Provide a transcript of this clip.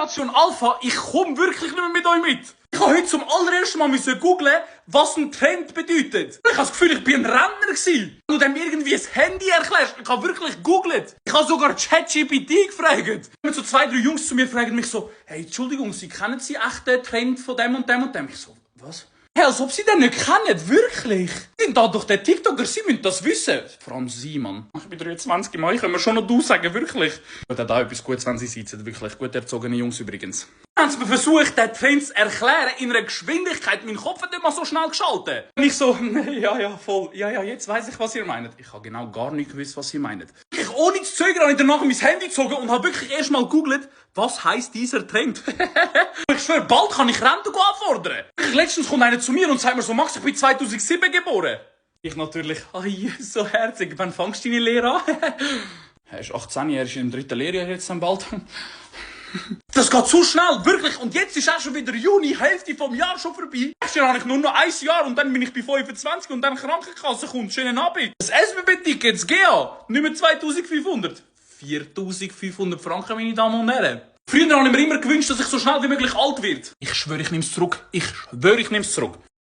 Generation Alpha, ich komme wirklich nicht mehr mit euch mit. Ich habe heute zum allerersten Mal googlen, was ein Trend bedeutet. Ich habe das Gefühl, ich bin ein Renner gewesen. Wenn du dem irgendwie ein Handy erklärst, ich habe wirklich gegoogelt. Ich habe sogar ChatGPT gefragt. Wenn so 2, 3 Jungs zu mir fragen mich so, hey, Entschuldigung, Sie kennen Sie echt den Trend von dem und dem und dem? Ich so, was? Hey, als ob Sie den nicht kennen, wirklich. Sie sind da doch der TikToker, Sie müssen das wissen. Vor allem Sie, Mann. Ich bin 23, Mann, ich kann mir schon noch du sagen, wirklich. Ich würde auch etwas Gutes, wenn Sie sitzen, wirklich gut erzogene Jungs übrigens. Haben sie mir versucht, den Trend zu erklären, in einer Geschwindigkeit, mein Kopf hat nicht mal so schnell geschaltet. Und ich so, ja, voll, ja, jetzt weiss ich, was ihr meint. Ich habe genau gar nicht gewusst, was ihr meint. Ich ohne zu zögern habe ich danach mein Handy gezogen und habe wirklich erst mal gegoogelt, was heisst dieser Trend? Ich schwöre, bald kann ich Rente anfordern. Letztens kommt einer zu mir und sagt mir so, Max, ich bin 2007 geboren. Ich natürlich, so herzig, wann fängst du deine Lehre an? Er ist 18, er ist im 3. Lehrjahr jetzt dann bald. Das geht zu schnell, wirklich. Und jetzt ist auch schon wieder Juni, Hälfte vom Jahr schon vorbei. Nächstes Jahr habe ich nur noch 1 Jahr und dann bin ich bei 25 und dann Krankenkasse kommt. Schönen Abend. Das SBB-Ticket, das GA, nicht mehr 2500. 4500 Franken, meine Damen und Herren. Früher habe ich mir immer gewünscht, dass ich so schnell wie möglich alt werde. Ich schwöre, ich nehme es zurück. Ich schwöre, ich nehme es zurück.